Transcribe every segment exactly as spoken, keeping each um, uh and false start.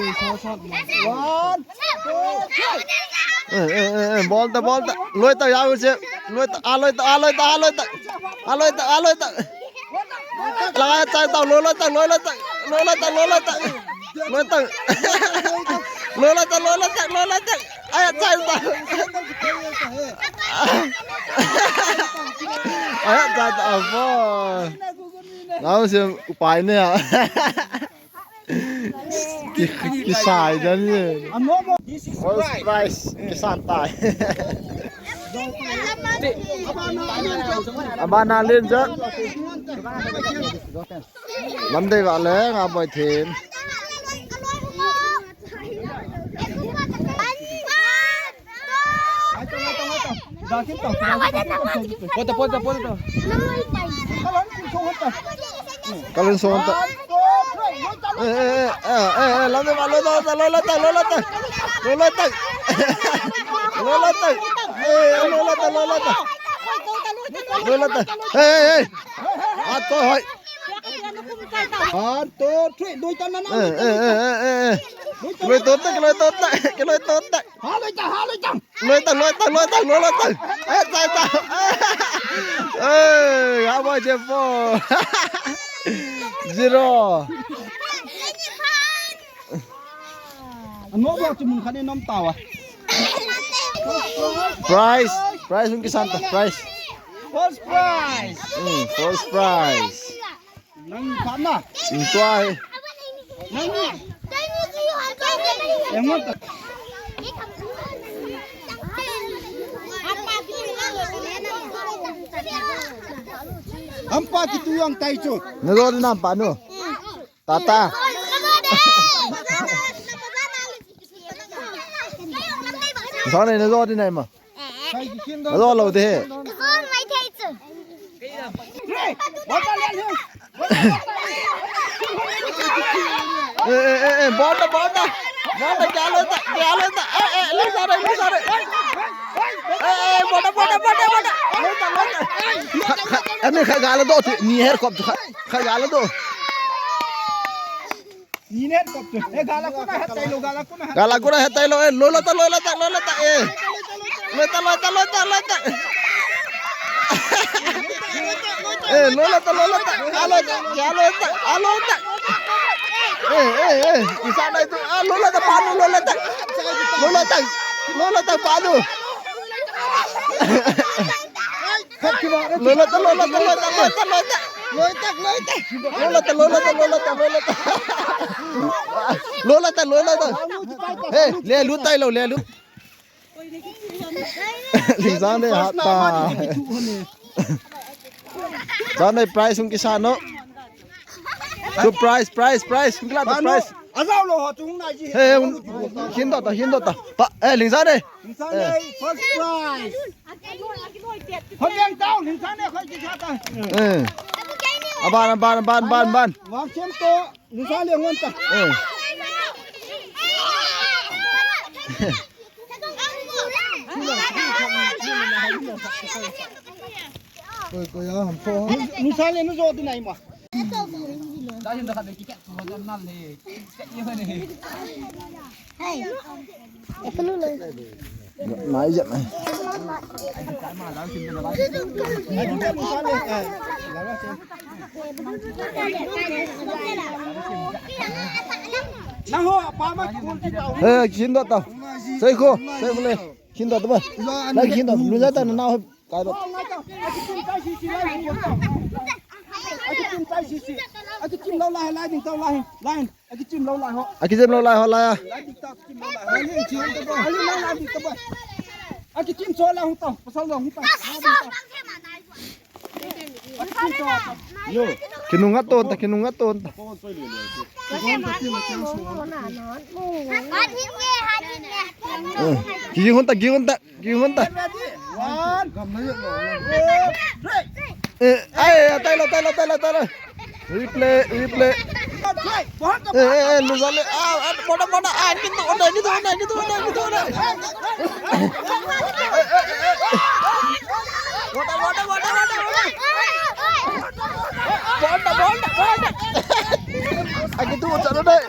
One, two, three. Eh, eh, eh, eh, bol ta, bol ta. Loi ta, ya, uche. Loi ta, a loi ta, a loi ta, a loi ta. A loi ta, a loi ta. Loi ta, loi ta, loi ta, loi ta, loi ta. Loi ta, loi ta, loi ta, loi ta. Ai, chai ta. Ai, chai ta, abo. Lau se upai ne a. Ki, kisai dan ye. First prize, kisan tai. Abana len ja. Lamdei vale, nga boi them. Pota, pota, pota. Kalun son ta. Eh, eh, eh, eh, eh, eh, lamdei vale, loi ta, loi ta, loi ta. Loi ta. Loi ta. Eh, loi ta, loi ta. Loi ta. Eh, eh, eh. Ato hoi. One, two, three. Loi ta na na. Eh, eh, eh, eh, eh, eh. Loi to ta, loi to ta, loi to ta. Ha, loi ta, ha, loi ta. Loi ta, loi ta, loi ta, loi ta. Eh, ta, ta. Eh, ha, boy, je po. Zero. Ano ba tu mun kane nom tawa. Prize, prize hung kisan ta, prize. First prize. Hmm, first prize. Nang kana. Hmm, tuai. Nang ni. Engot. Ampa kitu yang tai chu. Nalo na pa no. Tata. Sane na zo di nai ma. Zo lo de. Eh, eh, eh, eh, bol ta, bol ta. Bol ta, kya lo ta, kya lo ta. Eh, eh, lo sa re, lo sa re. Eh, eh, bol ta, bol ta, bol ta, bol ta. Lo ta, lo ta. Ani kha gala do ti, ni her kop tu kha. Kha gala do. Ni ne top tu. Eh, gala kuna hetai lo, gala kuna hetai. Gala kuna hetai lo, eh, lo la ta, lo la ta, lo la ta, eh. Lo ta, lo ta, lo ta, lo ta. Eh, lo la ta, lo la ta. A lo ta, ya lo ta, a lo ta. Eh, eh, eh. Isa na itu. Ah, lo la ta, pa lo, lo la ta. Lo la ta. Lo la ta, pa lo. Loi ta, loi ta, loi ta, loi ta, loi ta. Loi ta, loi ta. Loi ta, loi ta, loi ta, loi ta. Loi ta, loi ta. Hey, le lu tai lo, le lu. Ling Sang de hat ta. Sang de prize hung kisa no. Chu prize, prize, prize. Hung kila ta prize. Azao lo ho chung na ji. Hey, hung, hin do ta, hin do ta. Pa, eh, Ling Sang de. Ling Sang de, first prize. Hot yang tau, Ling Sang ne khoi ki cha ta. Eh. Aban, aban, aban, aban, aban. Wang chem to, Ling Sang le ngon ta. Eh. Koi, koi, ah, ham ko. Ling Sang le nu jo tu nai ma. Nai jat nai. Eh, kin do ta. Sai ko, sai ko le. Kin do ta ba. Lai kin do. Lu ja ta na ho. Kai ba. Akichim lo lai, lai ding tau lai, lai. Akichim lo lai ho. Akichim lo lai ho lai a. Lai ding tau, akichim lo lai ho. Lai ding tau, akichim lo lai ho. Lai ding tau, lai ding tau. Akichim so lai ho tau. Pasal lo ho tau. Lai ding tau. Yo. Kinunga ton ta, kinunga ton ta. Eh, ki hon ta, ki hon ta. Ki hon ta. One. Eh, ai, tai lo, tai lo, tai lo, tai lo. Replay, replay. Eh, eh, eh, lu sa le. Ah, ah, bona, bona. Ah, kitu, ona, kitu, ona, kitu, ona, kitu, ona. Eh, eh, eh, eh. Bona, bona, bona, bona, bona. Bona, bona, bona. Ah, kitu. Chalo dai.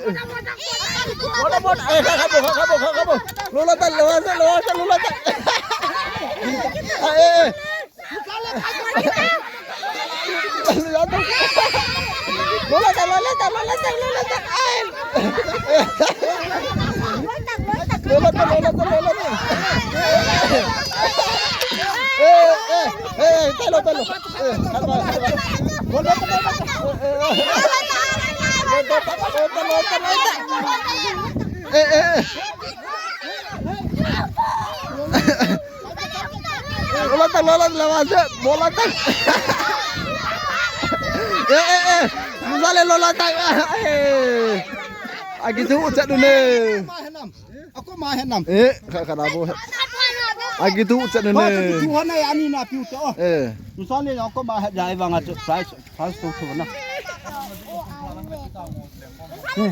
Bola, bola. Eh, kha, kha, bo, kha, kha, bo, kha, kha, bo. Lola ta, lola ta, lola ta, lola ta. Ah, eh, eh. Lola ta, lola ta, lola ta, lola ta. Ai. Lola ta, lola ta, lola ta. Eh, eh, eh, eh, talo, talo. Eh, kalma, kalma. Lola ta, lola ta. Eh, eh, eh. Lola ta, lola ta, lola ta. Eh, eh, eh. Lola ta, lola ta, lola ta, lola ta. Eh, eh, eh. Musa le lola ta. Eh. Akithu chat du ne. Ako ma henam. Eh, kha, kha na bo. Akithu chat du ne. Ko tu hana ya ni na piu to. Eh. Musa le ako ma ha jai vanga tu price, price tu tu na. Eh.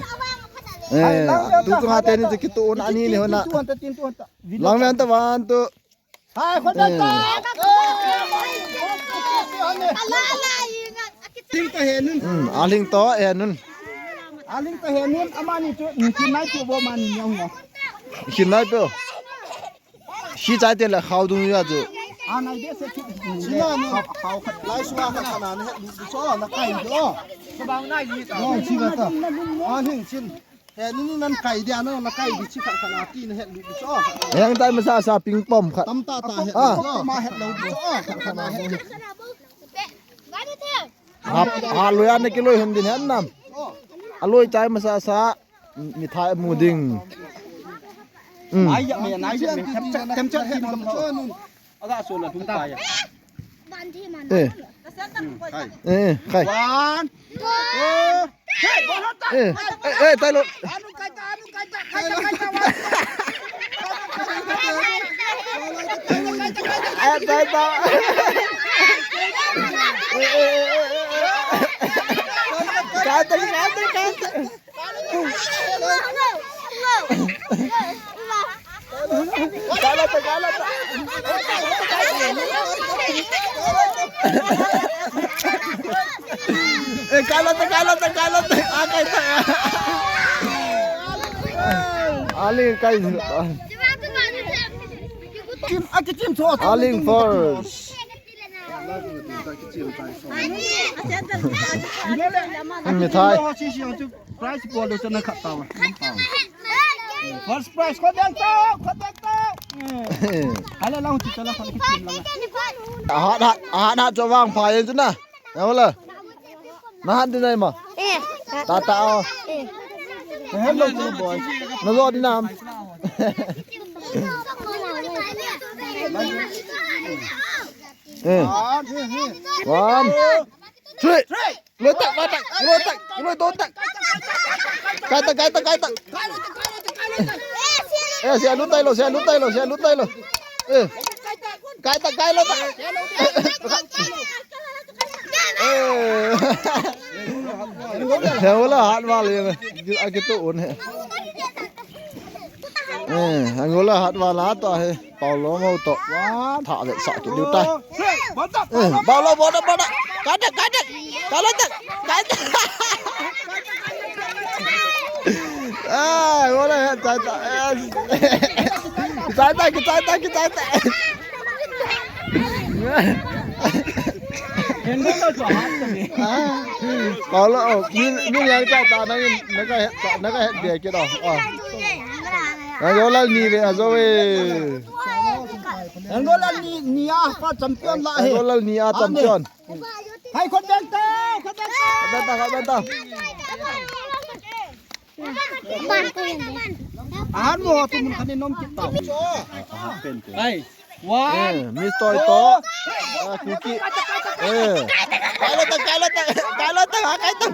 Eh, tu tu ha te ni tu kitu na ni ni hona. Tin tu hanta, tin tu hanta. Lang men ta van tu. Hai, khut beng ta. Ting ta he nun. Hmm, aling to he nun. Aling ta he nun, amani chu, kin nai chu bo mani nyong nyong. Kin nai pe. Si chai te la khau dung ya chu. A nai de se chu. Sina ni. Khau, khau khat. Lai sua khat kana ne lu chu na kai do. Sabang nai ni ta. Oi, si ka ta. Aling sin. He, ni, ni nan kai dia, na, na kai di chi kha, kha na ti na het lu di cho. Heng tai masa sa ping pom kha. Tam ta ta het lu cho. Ma het lu di cho. Kha, kha na het. Ha, ha, loi an ki loi hen din hen nam. A loi tai masa sa mi thai mu ding. Mm. Nai ya me, nai ya me. Tem chat, tem chat, tem chat. Aga so la tung ta ya. Eh. Hmm, khai. Eh, khai. One, two, three. Eh, eh, eh, tai lo. Anu kai ta, anu kai ta, kai ta, kai ta, one. Eh, tai ta. Eh, eh, eh, eh, eh. Kai ta, kai ta, kai ta. Kalata, kalata. Eh, kalata, kalata, kalata. Ah, kaita. Ali kai. Kim, aki kim so. Aling first. Mi thai. Prize bol do chana khat ta. First prize, khut beng tao, khut beng tao. Hala lang chi chala khat ki chin lang. Aha na, aha na cho vang pha yen chu na. Na wala. Na han din ai ma. Eh. Ta ta o. Eh. Hello to boy. Na lo din nam. Eh. One. Three. Loi tak, loi tak, loi tak, loi tak. Kai tak, kai tak, kai tak. Eh, sia lu tai lo, sia lu tai lo, sia lu tai lo. Eh. Kai tak, kai lo tak. Eh. He wala hat wal ye. Akitu un he. Eh, Angola hat wala to he. Paulo ngau to. Tha ve sa ki diu ta. Eh, Paulo, Paulo, Paulo. Kada, kada. Kada ta. Kada ta. Ah, wala ya ta ta. Ta ta ki ta ta ki ta ta. Paulo, oh, min, min yang ta ta na na ka, na ka dia ki do. Oh. Angola ni ve azo ve. Angola ni, ni a pa champion la he. Angola ni a champion. Hai, khut beng tao, khut beng tao. Khut beng tao, khut beng tao. Ahan mo tu mun khanin nom kit tao. Hai. One. Eh, Miss Toi to. Ah, Kuki. Eh. Kai lo ta, kai lo ta, kai lo ta, kai ta.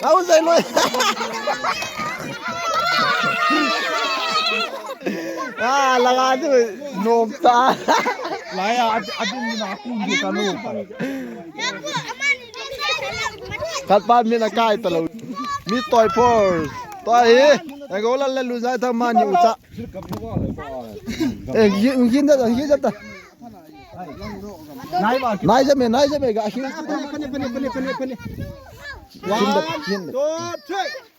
Kau sai lo. Ah, langa tu nom ta. Lai a, a, a ding na ku ni ka lo. Khat pa min a kai ta lo. Miss Toi Force. Toi hi. Angola le Luzai Thang mani u cha. Eh, yin, yin da, yin da ta. Nai ja me, nai ja me ga. Yin da, yin da. One, two, three.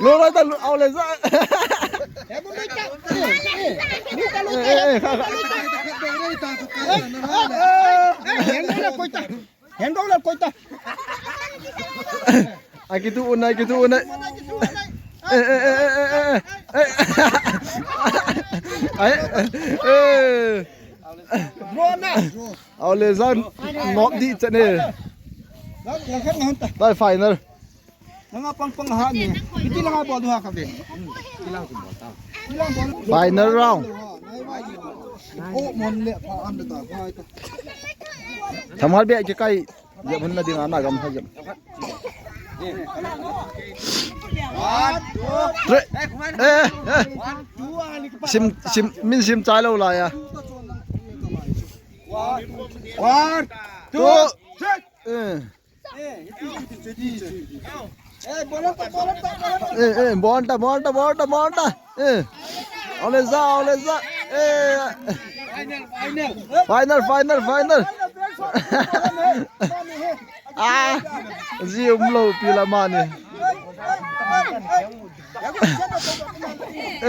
Lo lo ta lo, ao le sa. Eh, eh, eh, kha, kha. Hendong le koi ta. Hendong le koi ta. Akitu unai, kitu unai. Eh, eh, eh. Ai, eh. Rona. Ao le sa, nok di chane. Lai final. Nanga pang pang ha ni. Iti langa bol ha ka ve. Final round. Oh, mon le pa an da ta. Thamal be ke kai. Jep hun na ding ana gam ha jep. Three. Eh, eh. Sim, sim, min sim chai lo la ya. One, two, three. Eh. Eh, eh, bonta, bonta, bonta, bonta. Eh. Ole za, ole za. Eh. Final, final, final. Ah, zi um lo pi la mani.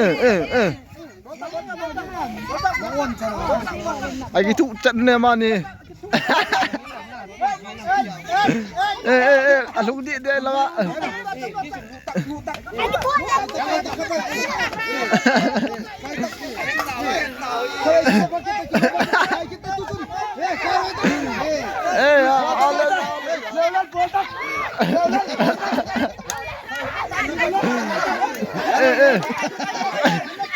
Eh, eh, eh. Ai, ki thu chat ne mani. Eh, eh, eh, a lhung di de la. Eh, a, a, le, eh, eh.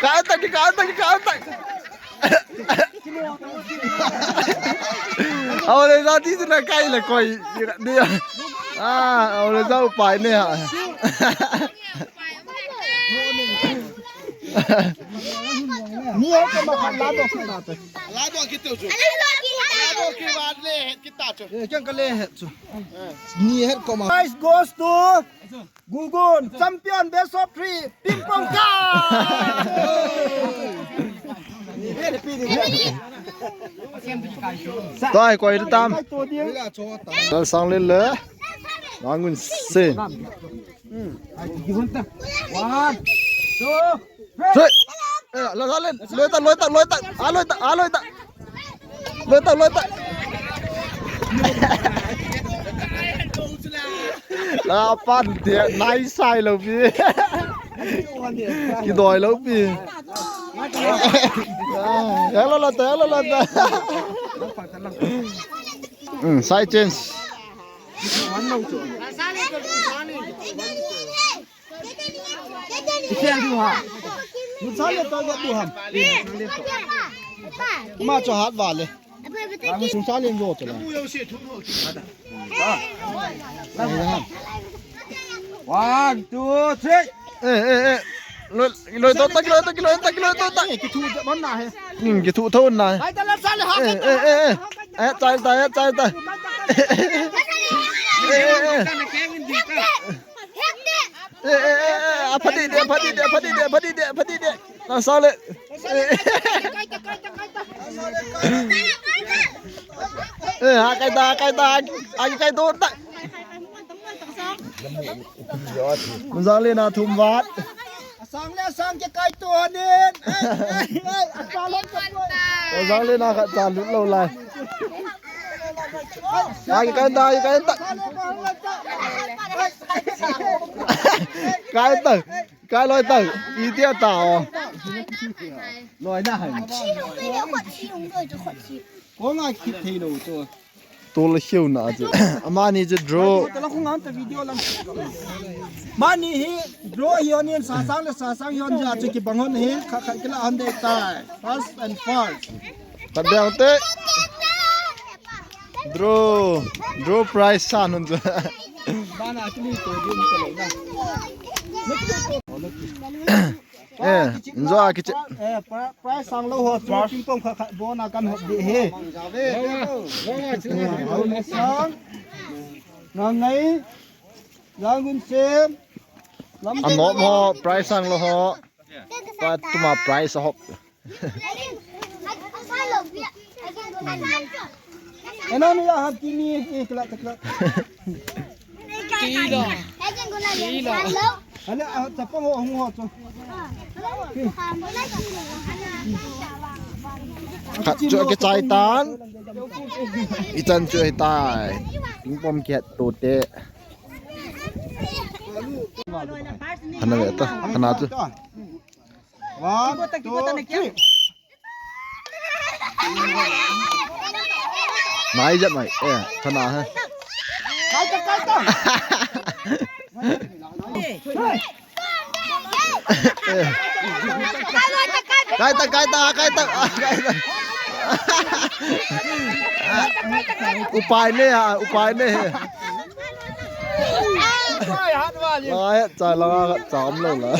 Ka ta ki, ka ta ki, ka ta. Aule za ti tu na kai la koi. Dia. Ah, aule za upai ne ha. Ni ho ko ma la do ki ta. La do ki tu chu. La do ki wa le ki ta chu. Eh, kya ka le he chu. Ni he ko ma. Prize goes to Gugun, champion best of three, ping pong ka. Toi, koi tam. Lal Sanglin le. Langun se. One, two, three. Eh, la, la, le, le ta, le ta, le ta. Ah, le ta, ah, le ta. Le ta, le ta. La pan de, nai sai lo pi. Ki doi lo pi. Ah, ya la la ta, ya la la ta. Hmm, side change. Ki sel du ha. Nusale to ga du ham. Ma cho hat vale. Ang sungsa le jo cho la. One, two, three. Eh, eh, eh. Lo, lo to ta, lo to, lo to, lo to ta. Ki thu man na he. Hmm, ki thu thon na he. Ai ta la sale ha. Eh, eh, eh, eh. Eh, chai ta, eh, chai ta. Eh, eh, eh. Eh, eh, eh, eh, a phadi de, a phadi de, a phadi de, a phadi de, a phadi de. Na sao le. Eh, eh. Eh, ha kai ta, ha kai ta, ha kai ta. Mun Sang le na thum vat. Sang le sang ke kai to nin. Ai, ai, ai, a sa lo ka. Mun Sang le na khat cha lut lo lai. Ai, kai ta, ai, kai ta. Kai ta, kai loi ta. I tia ta o. Loi na hai. Ko nga khit thei lo to. Tol hiu na chu. Amani chu draw. Tala khung an ta video lang. Mani hi draw hi on in sasang le sasang hi on ja chu kibang hon hi kha kha kila hon de tai. First and first. Khat bang te. Draw. Draw prize san hon chu. Bana kili to din ta lo na. Eh, enjoy a kiche. Eh, pri-, prize sang lo ho chu ping pong kha kha bona kan hop de he. Sang. Nang ngai. Yang gun sem. Lam a no mo prize sang lo ho. Pa tuma prize hop. Eno ni ya hap kini, eh, kelak, kelak. Kilo. Kilo. Ala, ah, chapang ho, hung ho, cho. Khat chu ke chai tan. I chan chu ai tai. Ping pong kiat to te. Hana ve ta, hana chu. One, two, three. Nai jat mai. Eh, thana ha. Kai ta, kai ta. Kai ta, kai ta, kai ta, kai ta. Upai ne ha, upai ne. Ai, chai la, cham lo la.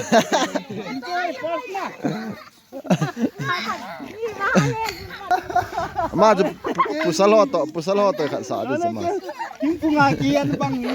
Ama chu pu-, pusal ho to, pusal ho to khat sa di chu ama. King punga ki an bang ni.